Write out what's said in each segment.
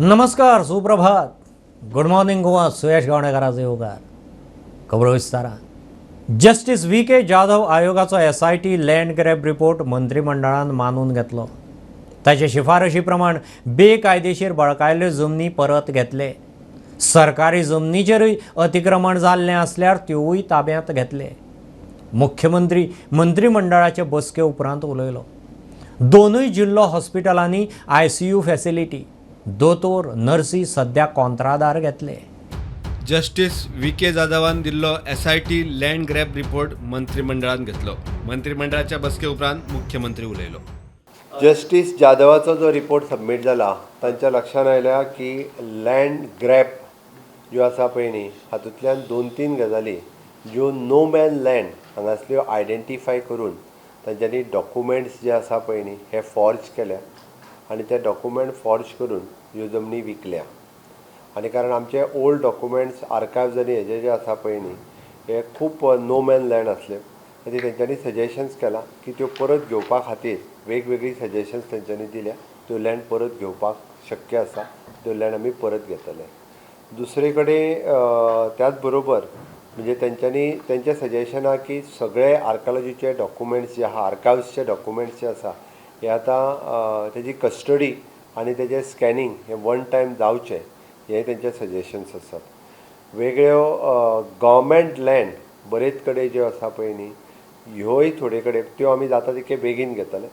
नमस्कार, सुप्रभात, good morning Goa. सुयश गावणेकराचो येवकार खबरो विस्तारान. जस्टीस व्ही के जाधव आयोगाचो एसआयटी लँड ग्रॅब रिपोर्ट मंत्रिमंडळान मानून घेतलो. ताचे शिफारशी प्रमाण बेकायदेशीर बळकायल्ल्यो जमनी परत घेतले. सरकारी जमनीचेरूय अतिक्रमण जाल्लें आसल्यार त्योवूय ताब्यांत घेतले. मुख्यमंत्री मंत्रिमंडळाचे बसके उपरांत उलयलो. दोनूय जिल्लो हॉस्पिटलांनी आयसीयू फॅसिलिटी, दोतोर, नर्सी सध्या कॉंत्रादार घेतले. जस्टीस व्ही के जाधवान दिल्लो एसआयटी लँड ग्रॅब रिपोर्ट मंत्रिमंडळान घेतलो. मंत्रिमंडळाच्या बसके उपरांत मुख्यमंत्री उलयलो. जस्टीस जाधवाचो जो रिपोर्ट सबमीट जाला, तांच्या लक्षांत आयल्या की लँड ग्रॅब ज्यो आसा पळय न्ही, हातूंतल्यान दोन तीन गजाली ज्यो नो मॅन लँड हांगासल्यो आयडेंटिफाय करून तांच्यांनी डॉक्युमेंट्स जे आसा पळय न्ही, हे फॉर्ज केल्या आनी ते डॉक्युमेंट फॉर्ज करून ह्यो जमनी विकल्या. आनी कारण आमचे ओल्ड डॉक्युमेंट्स आर्कायव्ज आनी हेजे जे आसा पळय न्ही, हे खूब नो मॅन लँड आसले. खातीर तेंच्यांनी सजेशन्स केलां की त्यो परत घेवपा खातीर वेगवेगळी सजेशन्स तेंच्यांनी दिल्या. त्यो लँड परत घेवपाक शक्य आसा, त्यो लँड आमी परत घेतले. दुसरे कडेन त्याच बरोबर म्हणजे तेंच्यांनी तेंचें सजेशन आहा की सगळे आर्कोलॉजीचे डॉक्युमेंट्स जे आहा, आर्कायव्सचे डॉक्युमेंट्स जे आसा, हे आतां तेजी कस्टडी आनी तेजें स्कॅनिंग हें वन टायम जावचें, हें तेंचे सजेशन्स आसात. वेगळ्यो गव्हर्मेंट लँड बरेच कडेन ज्यो आसा पळय न्ही, ह्योय थोडे कडेन त्यो आमी जाता तितके बेगीन घेतले.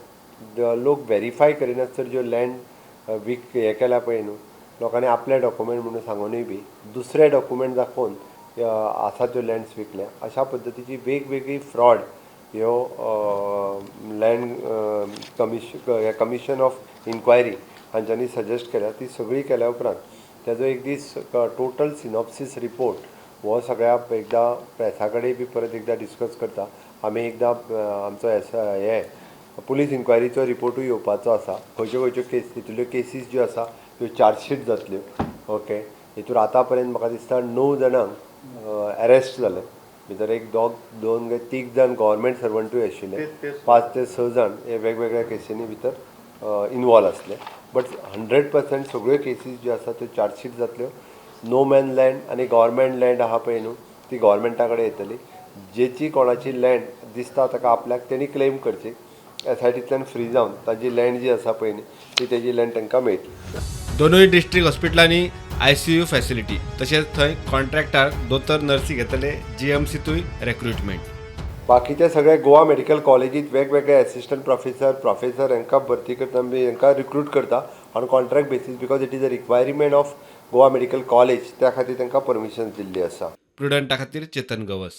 लोक वेरीफाय करिनासतना ज्यो लँड वीक हें केल्या पळय न्हू, लोकांनी आपले डॉक्युमेंट म्हणून सांगुनूय बी दुसरे डॉक्युमेंट दाखोवन आसा त्यो लँड्स विकल्या. अशा पद्दतीची वेगवेगळी फ्रॉड ह्यो लँड कमिशन ऑफ इन्क्वायरी हांच्यांनी सजेस्ट केल्या. ती सगळी केल्या उपरांत तेजो एक दीस टोटल सिनॉप्सीस रिपोर्ट हो सगळ्या एकदां प्रेसा कडेन बी परत एकदां डिस्कस करता आमी. एकदां आमचो एस हे पुलीस इन्क्वायरीचो रिपोर्टूय येवपाचो आसा. खंयच्यो खंयच्यो केस, हितूंतल्यो केसीस ज्यो आसा त्यो चार्जशीट जातल्यो. ओके, हितूर आतां पर्यंत म्हाका दिसता णव जाणांक एरेस्ट जाले. भितर एक दोग, दोन काय तीग जाण गव्हर्मेंट सर्वंटूय आशिल्ले. 5 ते 6 जाण हे वेगवेगळ्या केसींनी भितर इनवॉल्व आसले. बट 100% सगळ्यो केसीस ज्यो आसा त्यो चार्जशीट जातल्यो. नो मॅन लँड आनी गव्हर्मेंट लँड आहा पळय न्हू, ती गव्हर्मेंटा कडेन येतली. जेची कोणाची लँड दिसता ताका आपल्याक, तेणी क्लेम करची. एसआयटींतल्यान फ्री जावन ताजी लँड जी आसा पळय न्ही, ती तेजी लँड तांकां मेळटली. दोनूय डिस्ट्रिक्ट हॉस्पिटलांनी आयसीयू फॅसिलिटी तशेंच थंय कॉन्ट्रॅक्टार दोतोर, नर्सी घेतले. जीएमसीतूय रेक्रुटमेंट. बाकीचे सगळे गोवा मेडिकल कॉलेजीत वेगवेगळे एसिस्टंट प्रोफेसर, प्रोफेसर हांकां भरती करता, हांकां रिक्रूट करता on contract basis, because it is a requirement of Goa Medical College. त्या खातीर तांकां परमिशन दिल्ली आसा. प्रुडंटा खातीर चेतन गवस.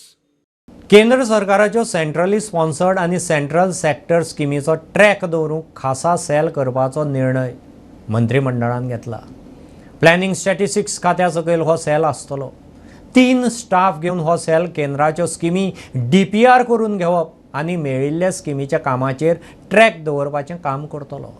केंद्र सरकाराच्यो सेंट्रली स्पॉन्सर्ड आनी सेंट्रल सेक्टर स्किमीचो ट्रॅक दवरूंक खासा सेल करपाचो निर्णय मंत्रिमंडळान घेतला. प्लॅनिंग स्टॅटिस्टिक्स खात्या सकयल हो सेल आसतलो. तीन स्टाफ घेवन हो सेल केंद्राच्यो स्किमी डीपीआर करून घेवप आनी मेळिल्ल्या स्किमीच्या कामाचेर ट्रॅक दवरपाचें काम करतलो.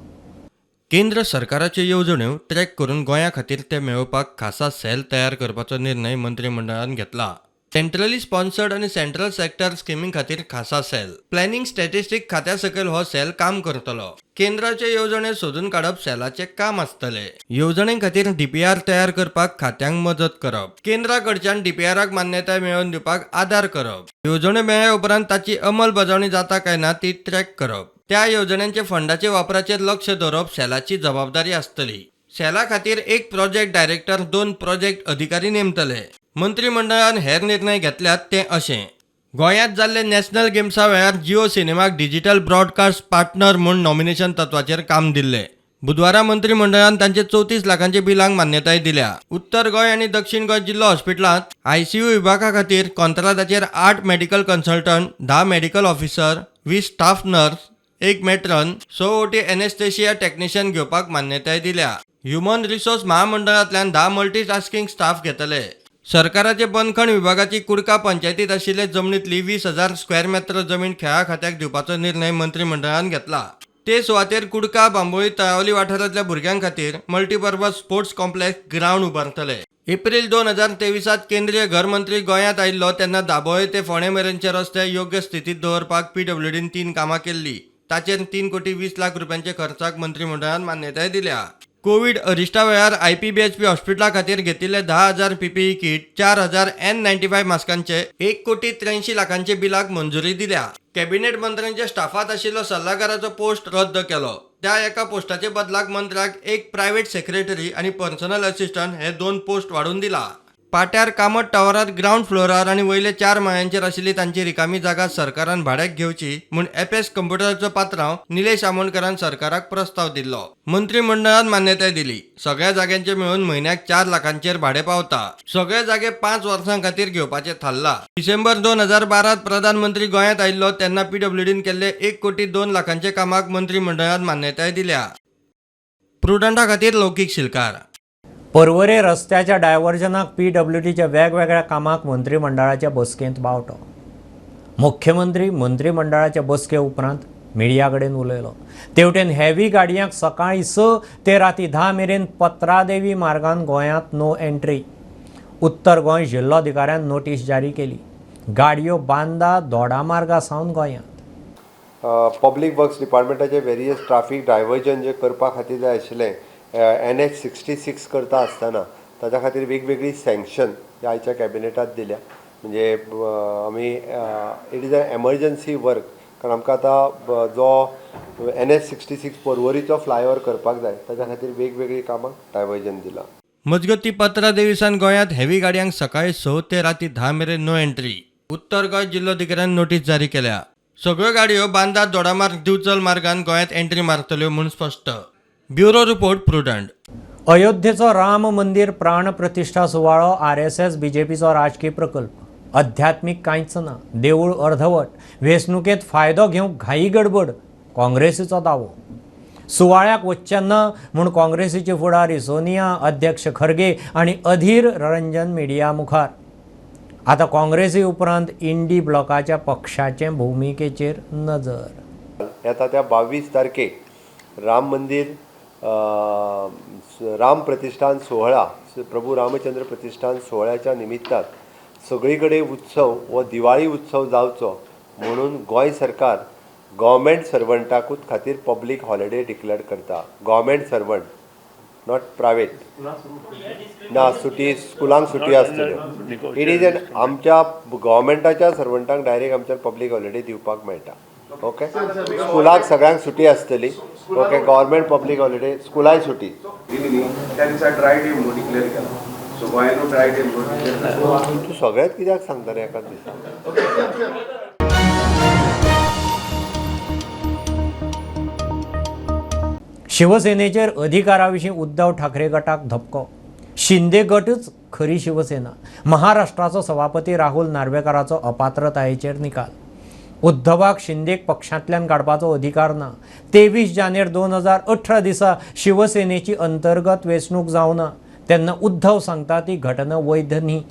केंद्र सरकाराच्यो येवजण्यो ट्रॅक करून गोंया खातीर ते मेळोवपाक खासा सेल तयार करपाचो निर्णय मंत्रिमंडळान घेतला. सेंट्रली स्पॉन्सर्ड आनी सेंट्रल सेक्टर स्किमी खातीर खासा सेल. प्लॅनिंग स्टॅटिस्टीक खात्या सकयल हो सेल काम करतलो. केंद्राच्यो येवजण्यो सोदून काडप सेलाचें काम आसतलें. येवजणे खातीर डीपीआर तयार करपाक खात्यांक मजत करप, केंद्रा कडच्यान डीपीआराक मान्यताय मेळोवन दिवपाक आदार करप, येवजण्यो मेळ्ळ्या उपरांत ताची अंमलबजावणी जाता काय ना ती ट्रॅक करप, त्या येवजण्यांच्या फंडाच्या वापराचेर लक्ष दवरप सेलाची जबाबदारी आसतली. सेला खातीर एक प्रोजेक्ट डायरेक्टर, दोन प्रोजेक्ट अधिकारी नेमतले. मंत्रिमंडळान हेर निर्णय घेतल्यात ते अशे: गोंयांत जाल्ले नॅशनल गेम्सा वेळार जिओ सिनेमाक डिजिटल ब्रॉडकास्ट पार्टनर म्हूण नॉमिनेशन तत्वाचेर काम दिल्लें. बुधवारा मंत्रिमंडळान तांचे 34 लाखांच्या बिलांक मान्यताय दिल्या. उत्तर गोंय आनी दक्षिण गोंय जिल्लो हॉस्पिटलांत आयसीयू विभागा खातीर कॉंत्रादाचेर आठ medical consultant, 10 medical officer, 20 staff nurse, एक मेट्रन, स ओटी एनेस्थेशिया टेक्निशियन घेवपाक मान्यताय दिल्या. ह्युमन रिसोर्स महामंडळांतल्यान 10 मल्टीटास्किंग स्टाफ घेतले. सरकाराचे बंदखण विभागाची कुडका पंचायतीत आशिल्ले जमनीतली 20,000 स्क्वेअर मेत्र जमीन खेळा खात्याक दिवपाचो निर्णय मंत्रिमंडळान घेतला. ते सुवातेर कुडका, बांबोळी, तळावली वाठारांतल्या भुरग्यां खातीर मल्टीपर्पज स्पोर्ट्स कॉम्प्लेक्स ग्रावंड उबारतले. एप्रील 2023त केंद्रीय घर मंत्री गोंयांत आयिल्लो तेन्ना दाबोळे ते फोंडें मेरेनचे रस्ते योग्य स्थितीत दवरपाक पीडब्ल्यूडीन तीन कामां केल्लीं. ताचेर 3 कोटी 20 लाख रुपयांच्या खर्चाक मंत्रिमंडळान मान्यताय दिल्या. कोवीड अरिश्टा वेळार आयपीबीएचपी हॉस्पिटला खातीर घेतिल्ले 10,000 पीपीई किट, 4,000 N95 मास्कांचे 1,83,00,000 बिलाक मंजुरी दिल्या. कॅबिनेट मंत्र्यांच्या स्टाफात आशिल्लो सल्लागाराचो पोस्ट रद्द केलो. त्या एका पोस्टाचे बदलाक मंत्र्याक एक प्रायव्हेट सेक्रेटरी आनी पर्सनल असिस्टंट हे 2 पोस्ट वाडोवन दिला. पाट्यार कामत टावरार ग्रावंड फ्लोरार आनी वयले 4 माळ्यांचेर आशिल्ली तांची रिकामी जागा सरकारान भाड्याक घेवची म्हूण एपएस कंप्युटराचो पात्रांव निलेश आमोणकरान सरकाराक प्रस्ताव दिल्लो. मंत्रीमंडळान मान्यताय दिली. सगळ्या जाग्यांचे मेळून म्हयन्याक 4 लाखांचेर भाडें पावता. सगळे जागे 5 वर्सां खातीर घेवपाचें थारला. डिसेंबर 2012 प्रधानमंत्री गोंयांत आयिल्लो तेन्ना पीडब्ल्यूडीन केल्ले 1,02,00,000 कामाक मंत्रीमंडळान मान्यताय दिल्या. प्रुडंटा खातीर लौकीक शिलकार. पर्वरे रस्त्याच्या डायव्हर्जनाक पीडब्ल्यूडीच्या वेगवेगळ्या कामाक मंत्रीमंडळाच्या बसकेंत बावटो. मुख्यमंत्री मंत्रीमंडळाच्या बसके उपरांत मिडिया कडेन उलयलो. तेवटेन हेवी गाडयांक सकाळीं 6 ते राती 10 मेरेन पत्रादेवी मार्गान गोंयांत नो एंट्री. उत्तर गोंय जिल्लोधिकाऱ्यान नोटीस जारी केली. गाडयो बांदा दोडा मार्गा सावन गोंयांत. पब्लीक वर्क्स डिपार्टमेंटाचे वेरियस ट्राफीक डायवर्जन जे करपा खातीर जाय आशिल्लें NH 66 करता आसतना ताच्या खातीर वेगवेगळी सँक्शन आयच्या कॅबिनेटात दिल्या. म्हणजे आमी it is a emergency work, कारण आमकां आतां जो NH 66 पर्वरीचो फ्लायओवर करपाक जाय ताच्या खातीर वेगवेगळीं कामां डायवर्जन दिलां. मजगती पत्रादेवी सावन गोंयांत हेवी गाडयांक सकाळीं 6 ते राती 10 मेरेन नो एंट्री. उत्तर गोंय जिल्लोधिकाऱ्यान नोटीस जारी केल्या. सगळ्यो गाडयो बांदा दोडामार्ग दिवचल मार्गान गोंयांत एंट्री मारतल्यो म्हूण स्पश्ट. Bureau report, Prudent. अयोध्येचो राम मंदिर प्राण प्रतिश्ठा सुवाळो आरएसएस बीजेपीचो राजकीय प्रकल्प. अध्यात्मीक कांयच ना. देवूळ अर्धवट. वेंचणुकेंत फायदो घेवंक घाई गडबड काँग्रेसीचो दावो. सुवाळ्याक वचचें ना म्हूण काँग्रेसीचे फुडारी सोनिया, अध्यक्ष खरगे आनी अधीर रंजन मिडिया मुखार. आतां काँग्रेसी उपरांत इंडी ब्लॉकाच्या पक्षाचे भुमिकेचेर नजर. येता त्या 22 तारखेक राम मंदिर राम प्रतिष्ठान सोहळा, प्रभू रामचंद्र प्रतिष्ठान सोहळ्याच्या निमित्तान सगळी कडेन उत्सव हो दिवाळी उत्सव जावचो म्हणून गोंय सरकार गव्हर्मेंट सर्वंटाकूच खातीर पब्लीक हॉलिडे डिक्लेअर करता. Government servant, not private. ना सुटी, स्कुलांक सुटी आसतल्यो. It is an आमच्या गव्हर्मेंटाच्या सर्वंटांक डायरेक्ट आमच्या पब्लीक हॉलिडे दिवपाक मेळटा. ओके, स्कुलाक सगळ्यांक सुटी आसतली. ओके, गव्हर्मेंट पब्लीक हॉलिडे, स्कुलाय सुटी. दिली न्ही त्या दिसा ड्राय डे म्हणून डिक्लेअर केला. सो गोंयानूय ड्राय डे म्हणून डिक्लेअर केला. तूं सगळेंच कित्याक सांगता रे एकाच दिसा? शिवसेनेचेर अधिकाराविशीं उद्धव ठाकरे गटाक धपको. शिंदे गटच खरी शिवसेना. महाराष्ट्राचो सभापती राहुल नार्वेकाराचो अपात्रतायेचेर निकाल. उद्धवाक शिंदेक पक्षांतल्यान काडपाचो अधिकार ना. 23 जानेर 2018 दिसा शिवसेनेची अंतर्गत वेंचणूक जावना तेन्ना उद्धव सांगता ती घटना वैध न्ही.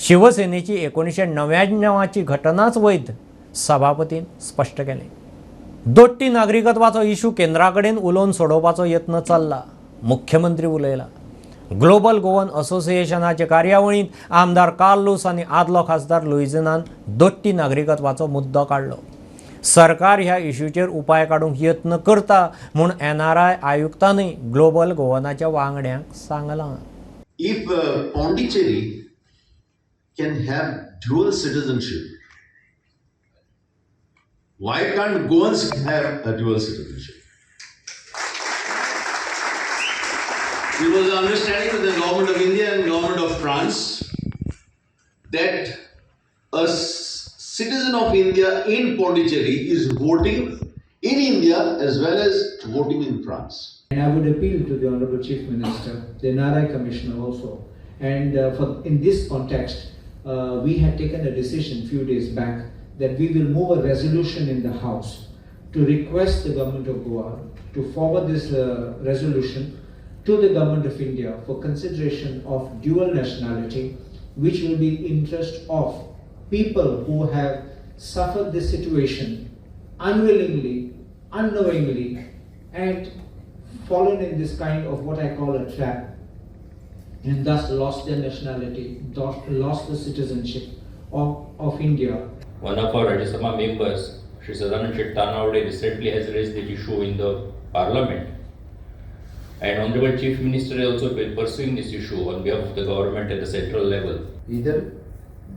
शिवसेनेची 1999ची घटनाच वैध, सभापतीन स्पश्ट केलें. दोट्टी नागरिकत्वाचो इशू केंद्रा कडेन उलोवन सोडोवपाचो यत्न चल्ला, मुख्यमंत्री उलयला. ग्लोबल गोवन असोसिएशनाचे कार्यावळींत आमदार कार्लूस आनी आदलो खासदार लुईझिनान दोट्टी नागरिकत्वाचो मुद्दो काडलो. सरकार ह्या इशूचेर उपाय काडूंक यत्न करता म्हूण एनआरआय आयुक्तानूय ग्लोबल गोवनाच्या वांगड्यांक सांगलां. If Pondicherry can have dual citizenship, why can't Goans have a dual citizenship? It was an understanding with the government of India and government of France that a citizen of India in Pondicherry is voting in India as well as voting in France. And I would appeal to the Honorable Chief Minister, the NRI Commissioner also, and for in this context, we had taken a decision few days back that we will move a resolution in the House to request the government of Goa to forward this resolution to the government of India for consideration of dual nationality, which will be interest of people who have suffered this situation unwillingly, unknowingly, and fallen in this kind of what I call a trap, and thus lost their nationality, lost the citizenship of India. One of our Rajya Sabha members, Shri Sadanand Shet Tanavade, recently has raised the issue in the parliament. And Honorable Chief Minister is also pursuing this issue on behalf of the government at the central level. Either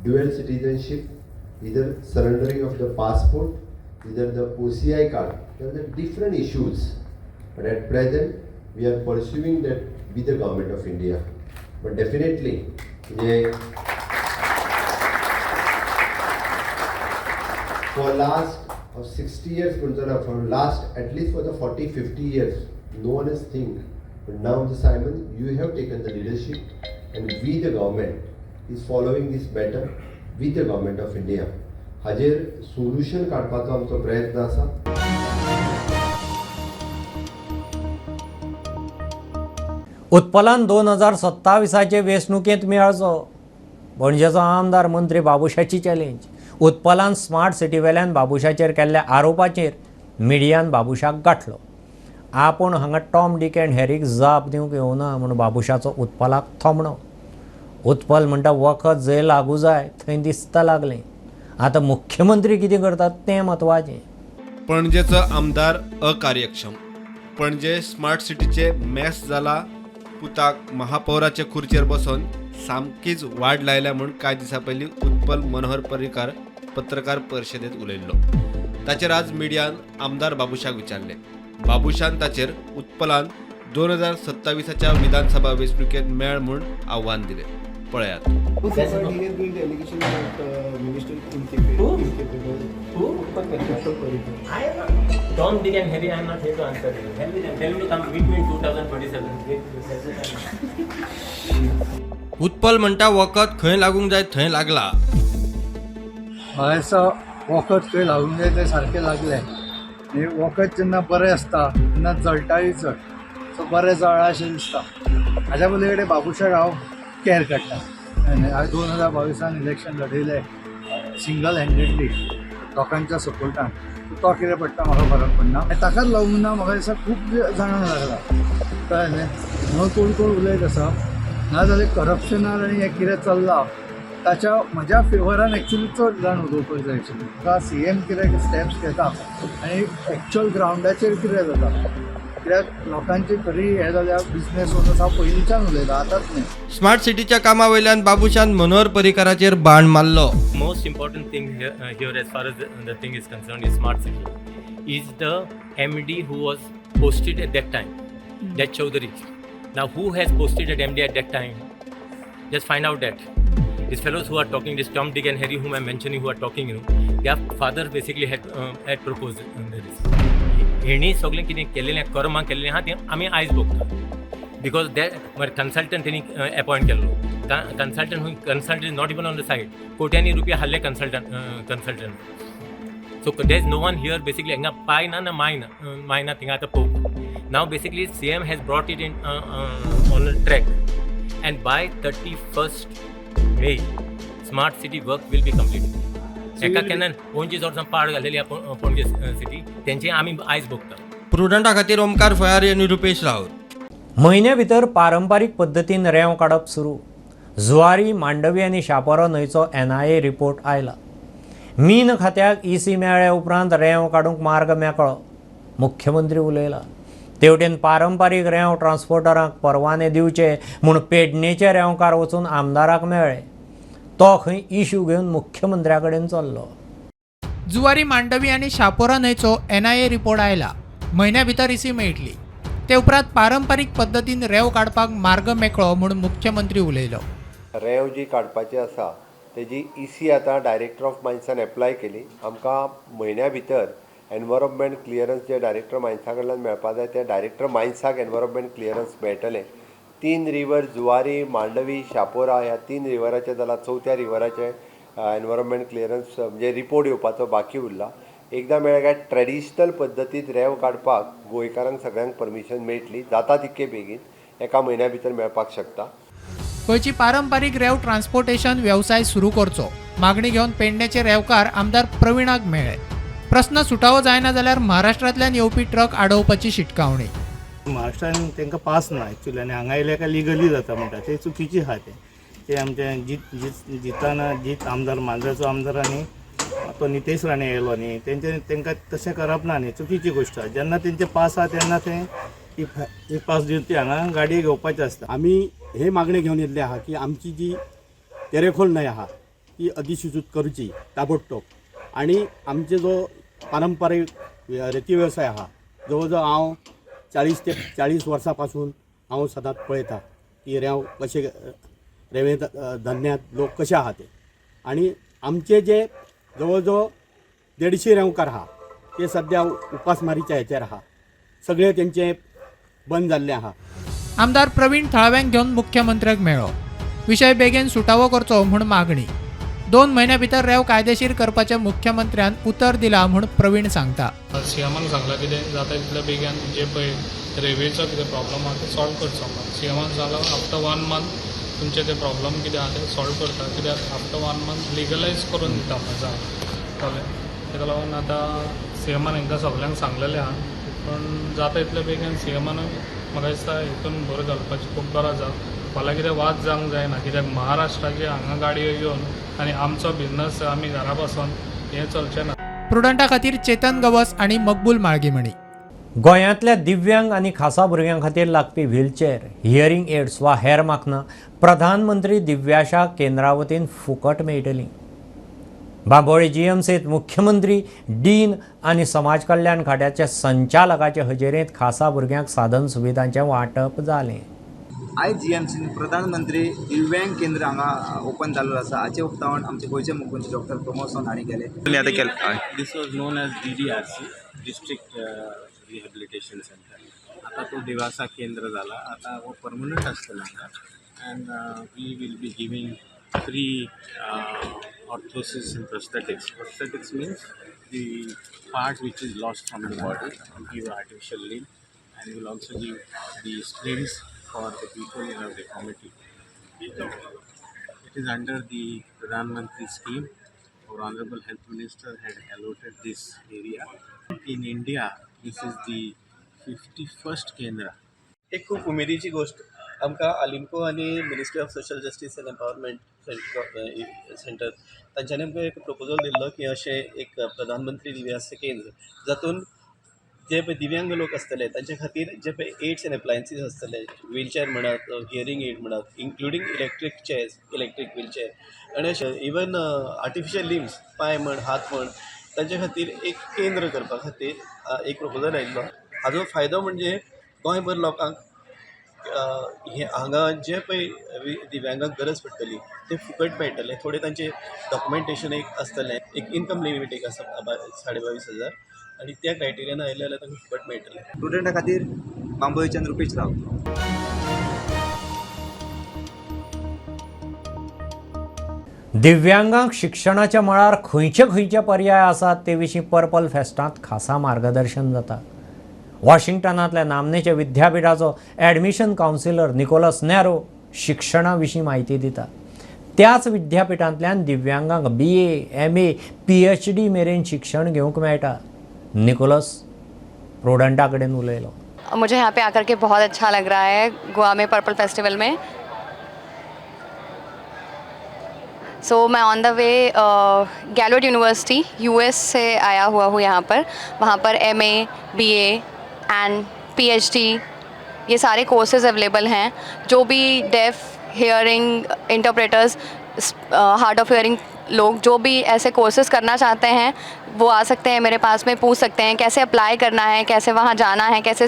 dual citizenship, either surrendering of the passport, either the OCI card. There are the different issues. But at present, we are pursuing that with the government of India. But definitely, for last of 60 years, for last at least for the 40-50 years, no one has think. But now the Simon, you have taken the leadership, and we the government is following this matter with the government of India. हाजेर solution काडपाचो आमचो प्रयत्न आसा. उत्पलान 2027 वेंचणुकेंत मेळचो. पणजेचो आमदार मंत्री बाबुशाची challenge. उत्पलान smart city वेल्यान बाबुशाचेर केल्ल्या आरोपाचेर मिडियान बाबुशाक गांठलो. आपूण हांगा टॉम डिक अँड हॅरीक जाप दिवंक येवना म्हूण बाबुशाचो उत्पलाक थोमणो. उत्पल म्हणटा वखद जंय लागू जाय थंय दिसता लागलें. आतां मुख्यमंत्री कितें करतात तें म्हत्वाचें. पणजेचो आमदार अकार्यक्षम. पणजे स्मार्ट सिटीचे मॅस जाला. पुताक महापौराचे खुर्चेर बसोन सामकीच वाड लायल्या म्हूण कांय दिसां पयलीं उत्पल मनोहर पर्रीकार पत्रकार परिशदेंत उलयल्लो. ताचेर आज मिडियान आमदार बाबुशाक विचारलें. बाबुशान ताचेर उत्पलान 2027 विधानसभा वेंचणुकेंत मेळ म्हूण आव्हान दिलें. पळयात. Tom, Dick and Harry, I am not here to answer you. Tell me, tell him to come meet me in 2027. Utpal म्हणटा वखद खंय लागूंक जाय थंय लागला. म्हाका दिसता वखद खंय लागूंक जाय तें सारकें लागलें. आनी वखद जेन्ना बरें आसता तेन्ना जळटाय चड. सो बरें जळ्ळां अशें दिसता. हाज्या पली कडेन बाबुशा हांव कॅर काडटा. हांवें 2022 इलेक्शन लढयलें सिंगल हँडेडली लोकांच्या सपोर्टान. तो कितें पडटा म्हाका फरक पडना. आनी ताकाच लागून ना म्हाका दिसता खूब जाणांक लागला. कळ्ळें न्ही? म्हणून कोण कोण उलयत आसा. नाजाल्यार करप्शनार आनी हें कितें चल्लां ताच्या म्हज्या फेवरान एक्चुली चड जाण उलोवपाक जाय आशिल्लें. म्हाका सीएम कितें स्टेप्स घेता आनी एक्चुअल ग्रावंडाचेर कितें जाता, कित्याक लोकांची खरी हें जाल्यार बिजनेस ओनर्स हांव पयलींच्यान उलयतां, आतांच न्ही. स्मार्ट सिटीच्या कामा वयल्यान बाबुशान मनोहर पर्रीकाराचेर बाण मारलो. Most important thing here as far as the thing is concerned is smart city is the MD who was posted at that time, that Chaudhary. Now who has posted at MD at that time? Just find out that. These fellows who are talking, this Tom, Dick and Harry whom I'm mentioning who are talking, you know, their father basically had proposed this. हेणी सगळें कितें केल्लें कर्मां केल्लें आहा तें आमी आयज भोगता. Because that consultant तेणी अपॉयंट केल्लो. Consultant consultant is not even on the site. कोट्यांनी रुपया हाडले consultant. So there is no one here basically. हांगा पाय ना ना my ना my ना थिंगा आतां पळोवपाक. Now basically CM has brought it in on a track and by 31st May smart city work will be complete. एका केन्ना पणजे चडसां पाड घालेली आहा पणजे सिटी तेंचे आमी आयज भोगता. प्रुडंटा खातीर ओमकार फयारी आनी रुपेश राऊत. म्हयन्या भितर पारंपारीक पद्दतीन रेंव काडप सुरू. जुवारी, मांडवी आनी शापोरा न्हंयचो NIA report आयला. मीन खात्याक EC मेळ्ळ्या उपरांत रेंव काडूंक मार्ग मेकळो. मुख्यमंत्री उलयला. तेवटेन पारंपारीक रेंव ट्रान्सपोर्टरांक परवाने दिवचे म्हूण पेडणेचे रेंवकार वचून आमदाराक मेळ्ळे. तो खंय इशू घेवन मुख्यमंत्र्या कडेन चल्लो. जुवारी, मांडवी आनी शापोरा न्हंयचो NIA report आयला. म्हयन्या भितर इसी मेळटली. ते उपरांत पारंपारीक पद्दतीन रेंव काडपाक मार्ग मेकळो म्हूण मुख्यमंत्री उलयलो. रेंव जी काडपाची आसा तेजी EC आतां डायरेक्टर ऑफ मायन्सान एप्लाय केली. आमकां म्हयन्या भितर एनवायरोमेंट क्लियरन्स जे डायरेक्टर मायन्सा कडल्यान मेळपा जाय ते डायरेक्टर मायन्साक एनवायरोमेंट क्लियरन्स मेळटलें. 3 रिवर जुवारी, मांडवी, शापोरा ह्या 3 रिवराचे जाल्यार चवथ्या रिवराचे एनवायरोमेंट क्लियरन्स म्हणजे रिपोर्ट येवपाचो बाकी उरला. एकदां मेळ्ळें काय ट्रेडिशनल पद्दतीन रेंव काडपाक गोंयकारांक सगळ्यांक परमिशन मेळटली. जाता तितके बेगीन एका म्हयन्या भितर मेळपाक शकता. गोंयची पारंपारीक रेंव ट्रान्सपोर्टेशन वेवसाय सुरू करचो मागणी घेवन पेडणेचे रेंवकार आमदार प्रवीणाक मेळ्ळे. प्रस्न सुटावो जायना जाल्यार महाराष्ट्रांतल्यान येवपी ट्रक आडोवपाची शिटकावणी. महाराष्ट्रान तांकां पास ना एक्चुली आनी हांगा आयल्या काय लिगली जाता म्हणटा ते चुकीची आहा. तें ते आमचे जीत जीत जिताना जीत आमदार मांद्राचो आमदार आनी तो नितेश राणे येयलो न्ही, तेंचे तांकां तशें करप ना न्ही, चुकीची गोश्ट आहा. जेन्ना तेंचे पास आहा तेन्ना ते ई पास दिवन ती हांगा गाडये घेवपाची आसता. आमी हे मागणें घेवन येयल्ले आहा की आमची जी तेरेखोल न्हंय आहा ती अधिसूचित करची ताबडतोब आनी आमचे जो पारंपारीक रेती वेवसाय आहा जवळ जवळ हांव 40 ते 40 वर्सां पासून हांव सदांच पळयता की रेंव कशें रेंवे धंद्यांत लोक कशे आहा ते आनी आमचे जे जवळ जवळ 150 रेंवकार आहा ते सद्या उपासमारीच्या हेचेर आहा, सगळे तेंचे बंद जाल्ले आहा. आमदार प्रवीण थळाव्यांक घेवन मुख्यमंत्र्याक मेळ्ळो. विशय बेगीन सुटावो करचो म्हूण मागणी. 2 म्हयन्या भितर रेंव कायदेशीर करपाचें मुख्यमंत्र्यान उतर दिलां म्हूण प्रवीण सांगता. सीएमान सांगलां कितें जाता तितल्या बेगीन जे पळय रेंवेचो कितें प्रॉब्लम आहा ते सॉल्व करचो म्हणून. सीएमान सांगलां आफ्टर 1 मंथ तुमचे ते प्रॉब्लम कितें आहा ते सॉल्व करता, कित्याक आफ्टर 1 मंथ लिगलायज करून दिता म्हणून सांगलां. कळ्ळें? ताका लागून आतां सीएमान हांकां सगल्यांक सांगलेलें आहा, पूण जाता तितल्या बेगीन सीएमानूय म्हाका दिसता हितून भर घालपाची खूब गरज आहा. फाल्यां कितें वाद जावंक जायना, कित्याक महाराष्ट्राचे हांगा गाडयो येवन आनी आमचो बिजनस आमी घरा बसून हें चलचें ना. प्रुडंटा खातीर चेतन गवस आनी मकबूल माळगीमणी. गोंयांतल्या दिव्यांग आनी खासा भुरग्यां खातीर लागपी व्हीलचेअर, हियरींग एड्स वा हेर माखनां प्रधानमंत्री दिव्याशा केंद्रा वतीन फुकट मेळटलीं. बांबोळे जीएमसींत मुख्यमंत्री, डीन आनी समाज कल्याण खात्याच्या संचालकाचे हजेरेंत खासा भुरग्यांक साधन सुविधांचें वांटप जालें. आयज जीएमसीन प्रधानमंत्री दिव्यांग केंद्र हांगा ओपन जाल्लो आसा. हाचें उक्तावण आमचे गोंयचे मुख्यमंत्री डॉक्टर प्रमोद सावंत हांणी केलें. This was known as DDRC, district rehabilitation centre. आतां तो दिवासा केंद्र जाला, आतां हो परमनंट आसतलो हांगा. And we will be giving free orthosis and prosthetics. Prosthetics means the part which is lost from the body, we give artificial limb, and we'll also give the splints for the people who have deformity. It is under the Pradhan Mantri scheme. Our Honorable Health Minister had allotted this area. In India, this is the 51st Kendra. एक खूब उमेदीची गोश्ट आमकां आलिंको आनी ministry of social justice and empowerment centre तांच्यांनी आमकां एक proposal दिल्लो की अशें एक प्रधानमंत्री दिव्यास केंद्र जातून जे पळय दिव्यांग लोक आसतले तांचे खातीर जे पळय एड्स एंड एप्लायन्सीस आसतले, व्हीलचॅर म्हणात, हियरींग एड म्हणात, including electric chairs, electric wheelchair आनी अशें इवन आर्टिफिशियल लिम्स, पांय म्हण, हात म्हण, तांचे खातीर एक केंद्र करपा खातीर एक प्रपोजल आयिल्लो. हाजो फायदो म्हणजे गोंयभर लोकांक हे हांगा जे पळय दिव्यांगाक गरज पडटली ते फुकट मेळटले. थोडे तांचे डॉक्युमेंटेशन एक आसतलें, एक इनकम लिमीट एक आसा 22,500 आनी त्या क्रायटेरियान आयले जाल्यार तांकां फुकट मेळटलें. प्रुडंटा खातीर बांबोळेच्यान रुपेश रावत. दिव्यांगांक शिक्षणाच्या मळार खंयचे खंयचे पर्याय आसात ते विशीं पर्पल फेस्टांत खासा मार्गदर्शन जाता. वॉशिंग्टनांतल्या नामनेच्या विद्यापीठाचो ॲडमिशन कावन्सिलर निकोलस नॅरो शिक्षणा विशीं म्हायती दिता. त्याच विद्यापीठांतल्यान दिव्यांगांक BA, MA, PhD मेरेन शिक्षण घेवंक मेळटा. निकोलस प्रुडंटा कडेन उलयलो. मुझे यहाँ पे आकर के बहुत अच्छा लग रहा है गोवा में पर्पल फेस्टिवल में. सो मैं on the way Gallaudet university US से आया हुआ हूँ यहाँ पर. वहाँ पर MA, BA and PhD ये सारे कोर्सेज अवेलेबल हैं. जो भी deaf, hearing interpreters, hard of hearing लोग जो भी ऐसे कोर्सेज़ करना चाहते हैं वो आ सकते हैं मेरे पास में, पूछ सकते हैं कैसे अप्लाई करना है, कैसे वहाँ जाना है, कैसे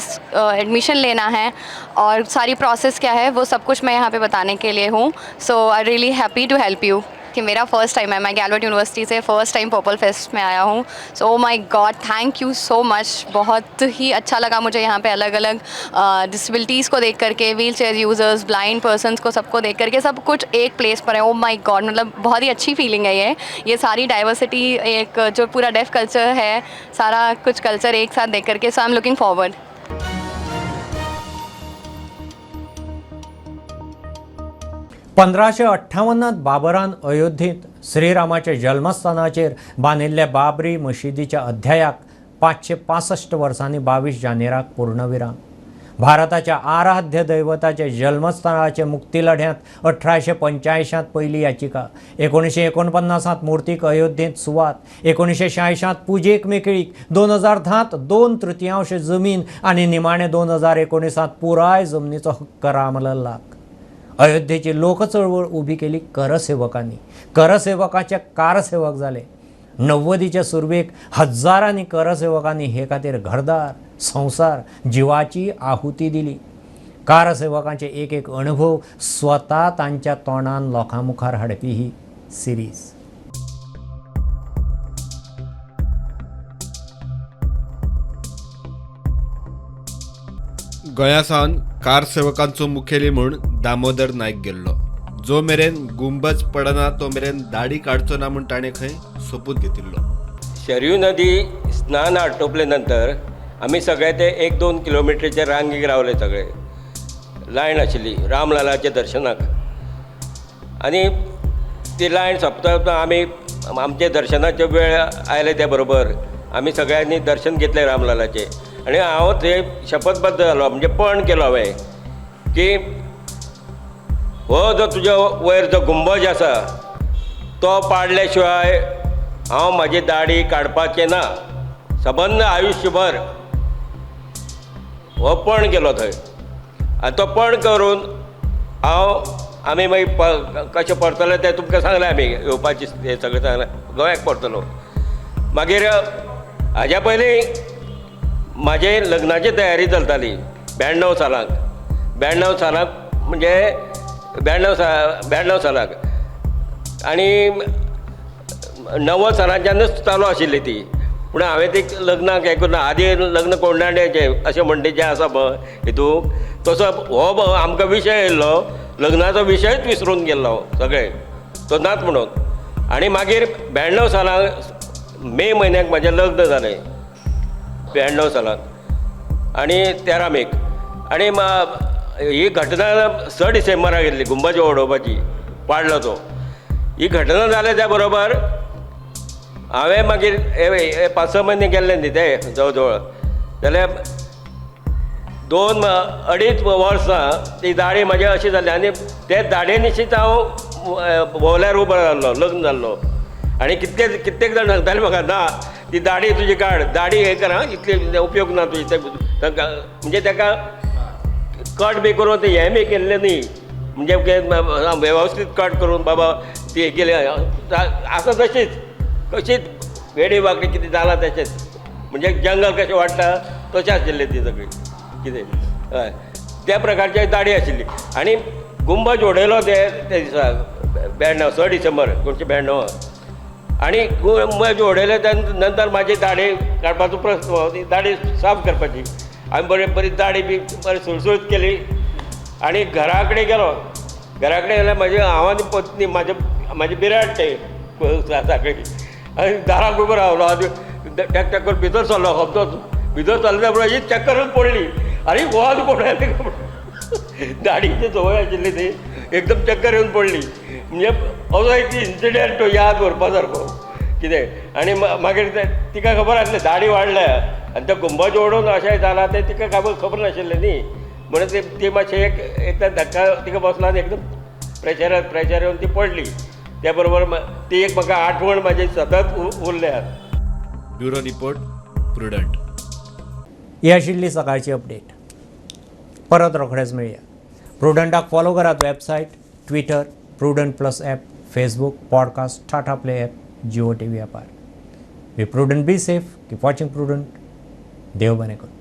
एडमिशन लेना है और सारी प्रोसेस क्या है, वो सब कुछ मैं यहाँ पे बताने के लिए हूँ. So I really happy to help you. कि मेरा फर्स्ट टाइम है, मैं गैलोट यूनिवर्सिटी से फर्स्ट टाइम पर्पल फेस्ट में आया हूँ. So my god, thank you so much. बहुत ही अच्छा लगा मुझे यहाँ पे अलग अलग डिसेबिलिटीज़ को देख करके, wheel chair users, blind persons को, सबको देख करके, सब कुछ एक प्लेस पर है. ओ my God, मतलब बहुत ही अच्छी फीलिंग है ये सारी डाइवर्सिटी, एक जो पूरा डेफ कल्चर है, सारा कुछ कल्चर एक साथ देख करके. So I am looking forward. 1558 बाबरान अयोध्येंत श्रीरामाच्या जल्मस्थानाचेर बांदिल्ल्या Babri मशिदीच्या अध्यायाक 565 वर्सांनी 22 जानेराक पूर्णविराम. भारताच्या आराध्य दैवताचे जल्मस्थळाचे मुक्ती लढ्यांत 1885 पयली याचिका, 1949 मूर्तीक अयोध्येंत सुवात, 1986 पुजेक मेकळीक, 2010 2/3 जमीन आनी निमाणे 2019 पुराय जमनीचो हक्क रामलल्लाक। अयोध्येची लोकचळवळ उबी केली करसेवकांनी, करसेवकाचे कारसेवक जाले। 90च्या सुरवेक हजारांनी करसेवकांनी हे खातीर घरदार, संवसार, जिवाची आहुती दिली। कारसेवकांचे एक एक अनुभव स्वता तांच्या तोंडान लोकां मुखार हाडपी ही सिरीज। गोंया सावन कारसेवकांचो मुखेली म्हूण दामोदर नायक गेल्लो। जो मेरेन गुंबज पडना तो मेरेन दाडी काडचो ना म्हूण ताणें खंय सोपूत घेतिल्लो। शरयू नदी स्नान आटोपले नंतर आमी सगळे ते 1-2 किलोमिटरचे रांगेक रावले, सगळे लायन आशिल्ली रामलालाच्या दर्शनाक। आनी ती लायन सोंपता आमी आमचे दर्शनाचे वेळ आयले त्या बरोबर आमी सगळ्यांनी दर्शन घेतलें रामलालाचें। आनी हांव थंय शपथबद्ध जालो, म्हणजे पण केलो हांवें की हो जो तुज्या वयर जो गुंबज आसा तो पाडल्या शिवाय हांव म्हाजी दाडी काडपाचें ना, सबंद आयुश्यभर हो पण केलो थंय। आनी तो पण करून हांव आमी मागीर कशें परतले तें तुमकां सांगलें, आमी येवपाचें हें सगळें सांगलें, गोंयाक परतलो। मागीर हाज्या पयलीं म्हाजे लग्नाची तयारी चलताली 92 सालाक, 92 सालाक म्हणजे 92 सालाक आनी 90 सालाच्यानूच चालू आशिल्ली ती। पूण हांवें ती लग्नाक हें करून आदी लग्न कोंडाण्याचें अशें म्हणटा जें आसा पळय हितून तसो हो आमकां विशय येयल्लो, लग्नाचो विशयच विसरून गेल्लो सगळें, तो नाच म्हणून। आनी मागीर 92 सालाक मे म्हयन्याक म्हाजें लग्न जालें, 92 सालाक आनी 13 मेक। आनी ही घटना 6 डिसेंबराक येयल्ली, गुंबज उडोवपाची पाडलो तो। ही घटना जाल्या त्या बरोबर हांवें मागीर 5-6 म्हयने गेल्ले न्ही ते जवळ जवळ, जाल्यार 2-2.5 वर्सां ती दाडी म्हाजी अशी जाली आनी ते दाडयेनिशीच हांव भोंवल्यार उबो जाल्लो, लग्न जाल्लो। आनी कितले जाण सांगताले म्हाका, ना ती दाडी तुजी काड, दाडी हें कर, इतली उपयोग ना तुजी, तांकां म्हणजे ताका कट बी करून ते हें बी केल्लें न्ही, म्हणजे वेवस्थीत कट करून बाबा ती हें केलें आसा तशीच कशीच वेडी वांकडी कितें जालां तशेंच, म्हणजे जंगल कशें वाडटा तशें आशिल्लें ती सगळी कितें, हय त्या प्रकारची दाडी आशिल्ली। आनी गुंबज उडयलो ते त्या दिसा 92 6 डिसेंबर 1992। आनी गुंबज उडयले त्या नंतर म्हाजी दाडी काडपाचो प्रस्न, ती दाडी साफ करपाची, आमी बरी बरी दाडी बी बरी सुळसुळीत केली आनी घरा कडेन गेलो। घरा कडेन गेल्यार म्हाजी हांव आनी पत्नी म्हाजे म्हाजी बिराड ते साकळी आनी दाराक उबो रावलो आनी टॅक टॅक करून भितर सरलो, खबदोच भितर सरल्या बरोबर ही चक्करूच पडली आनी गोवान कोण आयले, दाडीची संवय आशिल्ली ती एकदम चक्कर येवन पडली। म्हणजे असो एक इन्सिडंट तो याद दवरपा सारको कितें। आनी मागीर तिका खबर आसलें दाडी वाडल्या आनी तो गुंबज ओडून अशें जालां तें तिका खबर नाशिल्लें न्ही, म्हणून ती मातशें एक एकदां धक्का तिका बसला आनी एकदम प्रेशर येवन ती पडली। त्या बरोबर ती एक म्हाका आठवण म्हाजी सतत उरल्या। Bureau report, Prudent. ही आशिल्ली सकाळची अपडेट, परत रोखडेच मेळया। प्रुडंटाक फॉलो करात website, Twitter, Prudent plus app, Facebook, podcast, Tata Play app, Jio TV ॲपार। Be prudent, be safe, keep watching Prudent. देव बरें करूं।